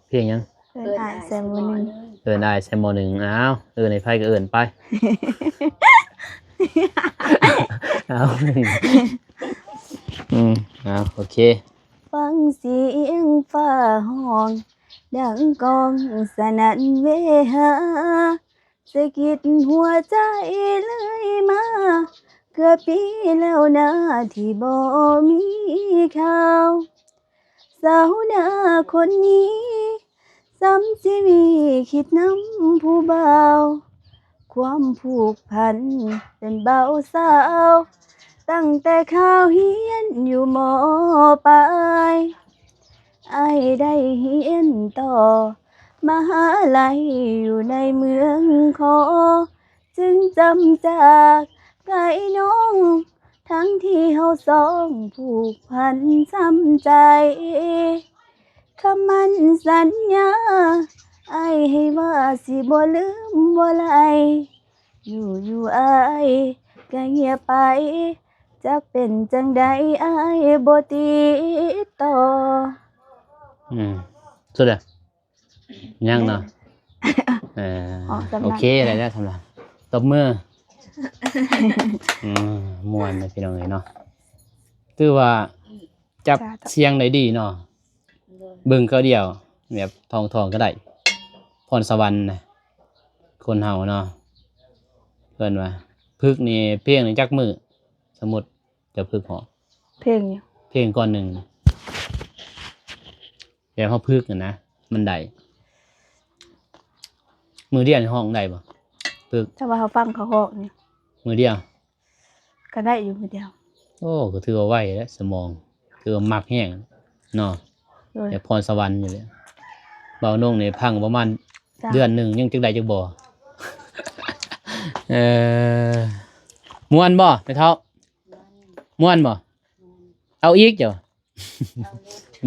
ເພງຫຍັງ? ເອີ້ນອ້າຍໃສ່ໝໍ້ໜຶ່ງ. ເອີ້ນອ້າຍໃສ່ໝໍ້ໜຶ່ງ. ອ້າວ ເອີ້ນໃຫ້ໃຜກໍເອີ້ນໄປ. ເອົາ ອືມ ເອົາ ໂອເຄ. ຟັງສຽງຟ້າຮ້ອງ ດັງກ້ອງສະໜັ່ນເວຫາ ສະກິດຫົວໃຈເລື້ອຍມາ ເກືອບປີແລ້ວນາ ທີ່ບໍ່ມີຂ່າວ ສາວນາຄົນນີ້ ຊ້ຳຊີວິດຄິດນຳຜູ້ບ່າວ ຄວາມຜູກພັນເປັນບ່າວສາວ ຕັ້ງແຕ່ຄາວຮຽນຢູ່ ມ.ປາຍ ອ້າຍໄດ້ຮຽນຕໍ່ມະຫາໄລຢູ່ໃນເມືອງຂໍ ຈຶ່ງຈຳຈາກກາຍນ້ອງ ທັງທີ່ເຮົາສອງຜູກພັນຊ້ຳໃຈ ຄຳໝັ້ນສັນຍາ ອ້າຍໃຫ້ວ່າຊິບໍ່ລືມບໍ່ໄຫຼ ຢູ່ໆອ້າຍກໍງຽບໄປ ຈັກເປັນຈັ່ງໃດອ້າຍບໍ່ຕິດຕໍ່. ອືມ ສຸດແລ້ວ ຍັງເນາະ. ເອີ ໂອເຄ ໄດ້ແລ້ວ ສຳລັບ ຕົບມື. ອືມ ມ່ວນເດ້ພີ່ນ້ອງເອີຍເນາະ ຖືວ່າຈັບສຽງໄດ້ດີເນາະ. ເບິ່ງຄາວດຽວແບບທ່ອງໆກໍໄດ້ ພອນສະຫວັນນະ ຄົນເຮົາເນາະ. ເອີ້ນວ່າຝຶກນີ້ ເພງນີ້ຈັກມື້? ສົມມຸດເຈົ້າຝຶກຮ້ອງ ເພງຫຍັງ? ເພງກ່ອນໜຶ່ງ ແບບເຮົາຝຶກຫັ້ນນະ ມັນໄດ້ ມື້ດຽວນີ້ຮ້ອງໄດ້ບໍ່? ຝຶກ ຖ້າວ່າເຮົາຟັງເຂົາຮ້ອງນີ້ ມື້ດຽວ ກໍໄດ້ຢູ່ຜູ້ດຽວ. ໂອ້ ກໍຖືວ່າໄວແຫຼະ ສະໝອງ ຄືວ່າມັກແຮງເນາະ. ໂດຍ ແບບພອນສະຫວັນຢູ່ແຫຼະ. ເບົານົງນີ້ພັງປະມານ ເດືອນໜຶ່ງຍັງຈັກໄດ້ຈັກບໍ່. ເອີ ມ່ວນບໍ່ແມ່ເຖົ້າ? ມ່ວນບໍ່? ເອົາອີກເຈົ້າ.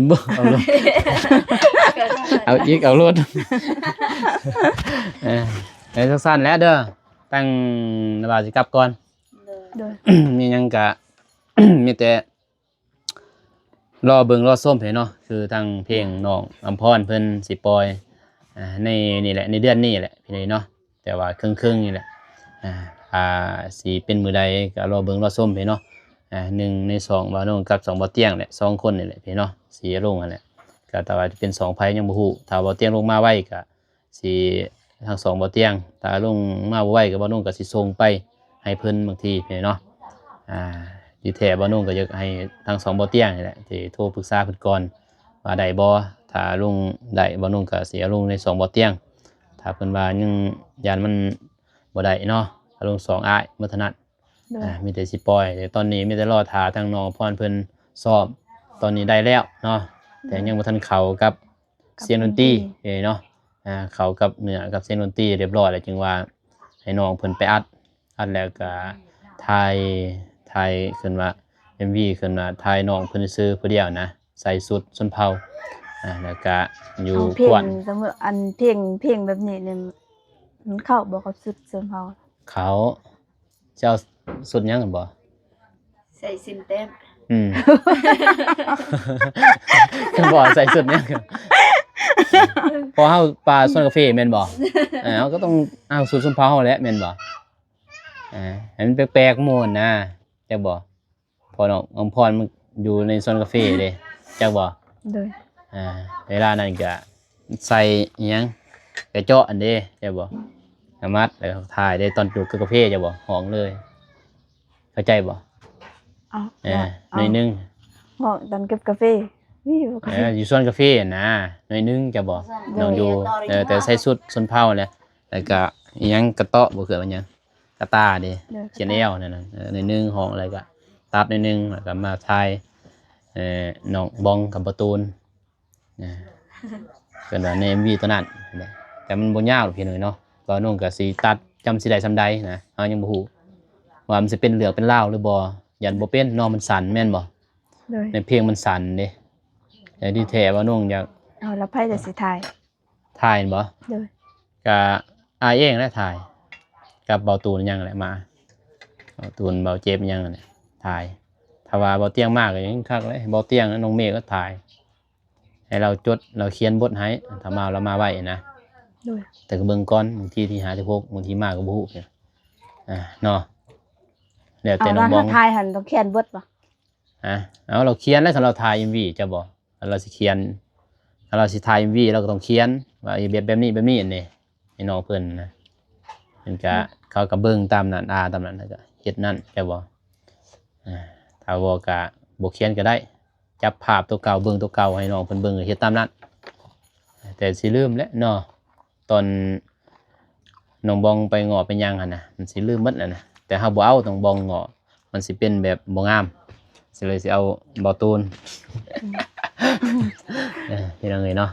ບໍ່ ເອົາໂລດ ເອົາອີກ ເອົາໂລດ. ເອີ ໄປຊັ້ນໆແຫຼະເດີ ຕັ້ງວ່າຊິກັບກ່ອນ. ໂດຍ ມີຫຍັງກະ ມີແຕ່ລໍເບິ່ງລໍຊົມເດ້ເນາະ ຄືທາງເພງນ້ອງອຳພອນເພິ່ນຊິປ່ອຍ ອ່າ ໃນນີ້ແຫຼະ ໃນເດືອນນີ້ແຫຼະພີ່ນ້ອງເນາະ. ແຕ່ວ່າເຄິ່ງໆນີ້ແຫຼະ ອ່າ ອ່າ ຊິເປັນມື້ໃດກໍລໍເບິ່ງລໍຊົມເດ້ເນາະ. ອ່າ ໜຶ່ງໃນສອງບ່າວນົງກັບສອງບ່າວຕຽງແຫຼະ ສອງຄົນນີ້ແຫຼະພີ່ນ້ອງເນາະ ຊິລົງຫັ້ນແຫຼະ. ກໍແຕ່ວ່າຈະເປັນສອງໃຜຍັງບໍ່ຮູ້ ຖ້າບ່າວຕຽງລົງມາໄວກໍ ຊິທັງສອງບ່າວຕຽງ ຖ້າລົງມາບໍ່ໄວກໍບ່າວນົງກໍຊິສົ່ງໄປໃຫ້ເພິ່ນບາງທີເນາະ. ອ່າ ທີ່ແທ້ບ່າວນຸ່ງກໍຢາກໃຫ້ທັງສອງບ່າວຕຽງນີ້ແຫຼະ ທີ່ໂທປຶກສາເພິ່ນກ່ອນວ່າໄດ້ບໍ່. ຖ້າລົງໄດ້ ບ່າວນຸ່ງກໍຊິເອົາລົງໃນຊ່ອງບ່າວຕຽງ. ຖ້າເພິ່ນວ່າຍັງຢ້ານມັນບໍ່ໄດ້ເນາະ ກໍລົງຊ່ອງອ້າຍໝົດເທົ່ານັ້ນ. ໂດຍ ອ່າ ມີແຕ່ຊິປ່ອຍ ແຕ່ຕອນນີ້ມີແຕ່ລໍຖ້າທາງນ້ອງອຳພອນເພິ່ນຊ້ອມ. ຕອນນີ້ໄດ້ແລ້ວເນາະ ແຕ່ຍັງບໍ່ທັນເຂົ້າກັບສຽງດົນຕີເນາະ. ອ່າ ເຂົ້າກັບເນື້ອກັບສຽງດົນຕີຮຽບຮ້ອຍແລ້ວ ຈຶ່ງວ່າໃຫ້ນ້ອງເພິ່ນໄປອັດ ອັດແລ້ວກໍຖ່າຍ ຖ່າຍຂຶ້ນວ່າ ເອັມວີ ຂຶ້ນວ່າຖ່າຍນ້ອງເພິ່ນຊື່ຜູ້ດຽວນະ ໃສ່ຊຸດຊົນເຜົ່າ ອ່າ ແລ້ວກະຢູ່ ເອົາເພງ ກວນ ສົມມຸດອັນເພງ ເພງແບບນີ້ນີ້ ມັນເຂົ້າບໍ່ກັບຊຸດຊົນເຜົ່າ? ເຂົ້າ. ເຈົ້າຊຸດຫຍັງຫັ້ນບໍ່? ໃສ່ສິ້ນແຕ້ມ. ອືມ ຄືບໍ່ໃສ່ຊຸດຫຍັງ? ເພາະເຮົາປ່າສວນກາເຟແມ່ນບໍ່? ເອີ ເຮົາກໍຕ້ອງເອົາຊຸດຊົນເຜົ່າເຮົາແຫຼະແມ່ນບໍ່? ອ່າ ໃຫ້ມັນແປກໆໝູ່ນະ ຈັກບໍ່? ເພາະນ້ອງອຳພອນມັນຢູ່ໃນສວນກາເຟເດ້ ຈັກບໍ່? ໂດຍ ອ່າ ເວລານັ້ນກະໃສ່ອີ່ຫຍັງ ກະເຈາະຫັ້ນເດ້ ຈັກບໍ່? ກະມັດ ແລ້ວກະຖ່າຍໄດ້ຕອນຈູດກັບກາເຟ ຈັກບໍ່? ຮ້ອງເລີຍ ເຂົ້າໃຈບໍ່? ເອົາ ເອີ ເອົາ ໜ້ອຍໜຶ່ງ ຮ້ອງຕອນເກັບກາເຟ ວິວກາເຟ ເອີ ຢູ່ສວນກາເຟຫັ້ນນະ ໜ້ອຍໜຶ່ງ ຈັກບໍ່? ໂດຍ ນ້ອງຢູ່ ເອີ ແຕ່ໃສ່ຊຸດຊົນເຜົ່າແຫຼະ ແລ້ວກະອີ່ຫຍັງ ກະເຕາະ ບໍ່ຄືວ່າຫຍັງ ກະຕາເດ້ ໂດຍ ຂຽນແອວນັ້ນນະ ເອີ ໜ້ອຍໜຶ່ງ ຮ້ອງແລ້ວກະຕັດໜ້ອຍໜຶ່ງ ແລ້ວກະມາຖ່າຍ ເອີ ນ້ອງບອງກັບບ່າວຕູນ ນະ ເອີ້ນວ່າໃນເອັມວີຕົວນັ້ນ ແຕ່ມັນບໍ່ຍາວດອກພີ່ນ້ອງເນາະ ບ່າວນຸ່ງກໍຊິຕັດຈຳຊິໄດ້ສ່ຳໃດນະ ເຮົາຍັງບໍ່ຮູ້ວ່າມັນຊິເປັນເລື່ອງເປັນລາວຫຼືບໍ່ ຢ້ານບໍ່ເປັນເນາະ ມັນສັ້ນແມ່ນບໍ່? ໂດຍ ໃນເພງມັນສັ້ນເດ້ ແຕ່ທີ່ແທ້ບ່າວນຸ່ງຢາກ ເອົາ ແລ້ວໃຜຈະຊິຖ່າຍ? ຖ່າຍແມ່ນບໍ່? ໂດຍ ກະອ້າຍເອງແຫຼະຖ່າຍ ກັບບ່າວຕູນຫຍັງແຫຼະມາ ບ່າວຕູນ ບ່າວເຈັບຫຍັງແຫຼະຖ່າຍ ຖ້າວ່າບ່າວຕຽງມາກໍຍັງຄັກເລີຍ ບ່າວຕຽງ ນ້ອງເມກກໍຖ່າຍ ໃຫ້ລາວຈົດ ລາວຂຽນບົດໃຫ້ ຖ້າມາ ລາວມາໄວນະ ໂດຍ ແຕ່ກໍເບິ່ງກ່ອນ ບາງທີທີຫ້າສິບຫົກ ບາງທີມາກໍບໍ່ຮູ້ ອ່າ ເນາະ ແລ້ວແຕ່ນ້ອງບອງ ເອົາ ຖ້າຖ່າຍຫັ້ນຕ້ອງຂຽນບົດບໍ່? ຮະ ເອົາ ລາວຂຽນແລ້ວ ຄັນລາວຖ່າຍເອັມວີ ເຈົ້າບໍ່? ຄັນລາວຊິຂຽນ ຄັນລາວຊິຖ່າຍເອັມວີ ລາວກໍຕ້ອງຂຽນວ່າ ເອີ ແບບ ແບບນີ້ ແບບນີ້ ອັນນີ້ ໃຫ້ນ້ອງເພິ່ນນະ ເພິ່ນກະ ອືມ ເຂົາກໍເບິ່ງຕາມນັ້ນ ອ່ານຕາມນັ້ນ ແລ້ວກໍເຮັດນັ້ນ ແມ່ນບໍ່? ອ່າ ຖ້າບໍ່ກະບໍ່ຂຽນກໍໄດ້ ຈັບພາບຕົວເກົ່າ ເບິ່ງຕົວເກົ່າ ໃຫ້ນ້ອງເພິ່ນເບິ່ງ ເຮັດຕາມນັ້ນ ແຕ່ຊິລືມແຫຼະເນາະ ຕອນນ້ອງບອງໄປເງາະໄປຫຍັງຫັ້ນນະ ມັນຊິລືມໝົດແລ້ວນະ ແຕ່ເຮົາບໍ່ເອົານ້ອງບອງເງາະ ມັນຊິເປັນແບບບໍ່ງາມ ຊິເລີຍຊິເອົາບ່າວຕູນ ອືມ ເອີ ພີ່ນ້ອງເອີຍເນາະ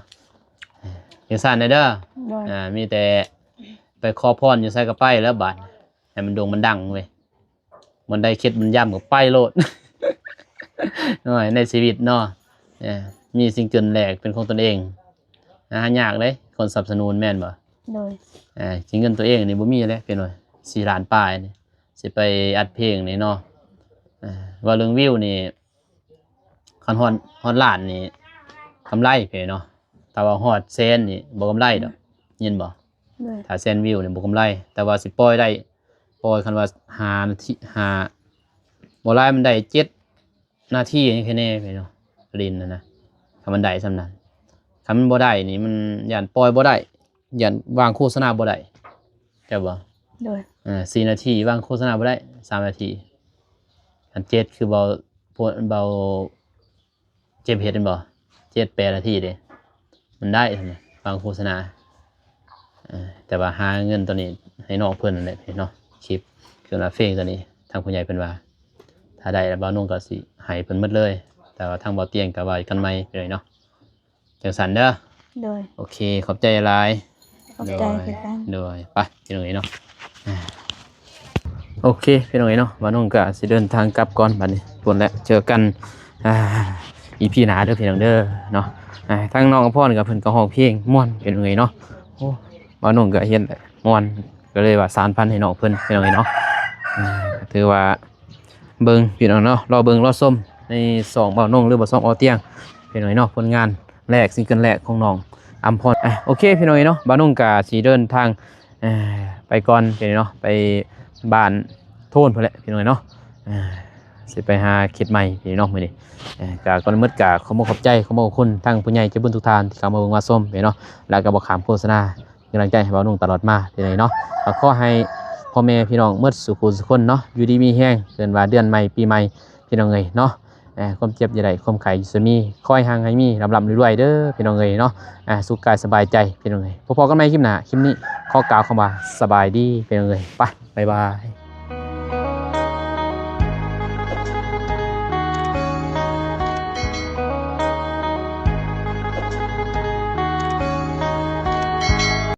ຈັ່ງຊັ້ນແດ່ເດີ ໂດຍ ອ່າ ມີແຕ່ໄປຂໍພອນຢູ່ໃສກໍໄປແລ້ວບາດ ໃຫ້ມັນໂດ່ງມັນດັງເວີຍ ບ່ອນໃດເຄັດບ່ອນຢຳກໍໄປໂລດ ໂອ້ຍ ໃນຊີວິດເນາະ ເອີ ມີຊິງເກິນແລກເປັນຂອງຕົນເອງ ຫາຍາກເດ້ ຄົນສະໜັບສະໜູນແມ່ນບໍ່? ໂດຍ ເອີ ຊິງເງິນຕົວເອງນີ້ບໍ່ມີແຫຼະ ເປັນວ່າສີ່ລ້ານປາຍນີ້ ຊິໄປອັດເພງນີ້ເນາະ ເອີ ເວົ້າເລື່ອງວິວນີ້ ຄັນຮອດ ຮອດລ້ານນີ້ກຳໄລເພເນາະ ຖ້າວ່າຮອດແສນນີ້ບໍ່ກຳໄລດອກ ຍິນບໍ່? ໂດຍ ຖ້າແສນວິວນີ້ບໍ່ກຳໄລ ແຕ່ວ່າຊິປ່ອຍໄດ້ ປ່ອຍ ຄັນວ່າຫ້ານາທີ ຫ້າ ບໍ່ຫຼາຍມັນໄດ້ເຈັດນາທີ ຍັງແຄ່ແນ່ເພເນາະ ຫຼິ້ນຫັ້ນນະ ຄັນມັນໄດ້ສ່ຳນັ້ນ ຄັນມັນບໍ່ໄດ້ນີ້ ມັນຢ້ານປ່ອຍບໍ່ໄດ້ ຢ້ານວາງໂຄສະນາບໍ່ໄດ້ ເຈົ້າບໍ່? ໂດຍ ເອີ ສີ່ນາທີວາງໂຄສະນາບໍ່ໄດ້ ສາມນາທີ ອັນເຈັດຄືເວົ້າ ເວົ້າ ເຈັດເຮັດແມ່ນບໍ່? ເຈັດແປດນາທີເດ້ ມັນໄດ້ ບາງໂຄສະນາ ເອີ ແຕ່ວ່າຫາເງິນຕົວນີ້ໃຫ້ນ້ອງເພິ່ນນັ້ນແຫຼະເນາະ ຄລິບ ຄືວ່າເພງຕົວນີ້ ທາງຜູ້ໃຫຍ່ເພິ່ນວ່າ ຖ້າໄດ້ແລ້ວບ່າວນຸ່ງກໍຊິໃຫ້ເພິ່ນໝົດເລີຍ ແຕ່ວ່າທາງບ່າວຕຽງກໍວ່າກັນໃໝ່ເລີຍເນາະ ຈັ່ງຊັ້ນເດີ ໂດຍ ໂອເຄ ຂອບໃຈຫຼາຍ ຂອບໃຈຄືກັນ ໂດຍ ໄປ ພີ່ນ້ອງເອີຍເນາະ ອ່າ ໂອເຄ ພີ່ນ້ອງເອີຍເນາະ ບ່າວນຸ່ງກໍຊິເດີນທາງກັບກ່ອນບັດນີ້ ພຸ້ນແຫຼະ ເຈີກັນ ອ່າ ອີພີໜ້າເດີພີ່ນ້ອງເດີເນາະ ອ່າ ທາງນ້ອງອຳພອນກໍເພິ່ນກໍຮ້ອງເພງມ່ວນ ພີ່ນ້ອງເອີຍເນາະ ໂອ້ ບ່າວນຸ່ງກໍເຮັດມ່ວນ ກໍເລີຍວ່າສານຝັນໃຫ້ນ້ອງເພິ່ນ ພີ່ນ້ອງເອີຍເນາະ ອ່າ ຖືວ່າເບິ່ງພີ່ນ້ອງເນາະ ລໍເບິ່ງລໍຊົມໃນຊ່ອງບ່າວນຸ່ງ ຫຼືວ່າຊ່ອງອອຕຽງ ພີ່ນ້ອງເອີຍເນາະ ຜົນງານ ແລກ ຊິງເກິນແລກຂອງນ້ອງອຳພອນ ອ່ະ ໂອເຄ ພີ່ນ້ອງເອີຍເນາະ ບ່າວນຸ່ງກະຊິເດີນທາງ ເອີ ໄປກ່ອນພີ່ນ້ອງເນາະ ໄປບ້ານໂທນພຸ້ນແຫຼະພີ່ນ້ອງເອີຍເນາະ ເອີ ຊິໄປຫາເຂດໃໝ່ພີ່ນ້ອງເນາະ ມື້ນີ້ ເອີ ກະກ່ອນອື່ນໝົດກະຂໍຂອບໃຈ ຂອບຄຸນທາງຜູ້ໃຫຍ່ໃຈບຸນທຸກທ່ານທີ່ເຂົ້າມາເບິ່ງມາຊົມພີ່ນ້ອງເນາະ ແລ້ວກະບໍ່ຂ້າມໂຄສະນາ ເປັນກຳລັງໃຈໃຫ້ບ່າວນຸ່ງຕະຫຼອດມາພີ່ນ້ອງເນາະ ກໍຂໍໃຫ້ພໍ່ແມ່ພີ່ນ້ອງໝົດສູ່ຜູ້ສູ່ຄົນເນາະ ຢູ່ດີມີແຮງ ເອີ້ນວ່າເດືອນໃໝ່ປີໃໝ່ ພີ່ນ້ອງເອີຍເນາະ. ເອີ ຄວາມເຈັບຢ່າໄດ້ ຄວາມໄຂ້ຢ່າຊຸມມີ ຂໍໃຫ້ຮັ່ງໃຫ້ມີ ລ່ຳໆລວຍໆເດີພີ່ນ້ອງເອີຍເນາະ. ອ່າ ສຸກກາຍສະບາຍໃຈພີ່ນ້ອງເອີຍ. ພໍ້ໆກັນໃໝ່ຄລິບໜ້າ ຄລິບນີ້ຂໍກ່າວຄຳວ່າສະບາຍດີພີ່ນ້ອງເອີຍ. ໄປ ບາຍບາຍ.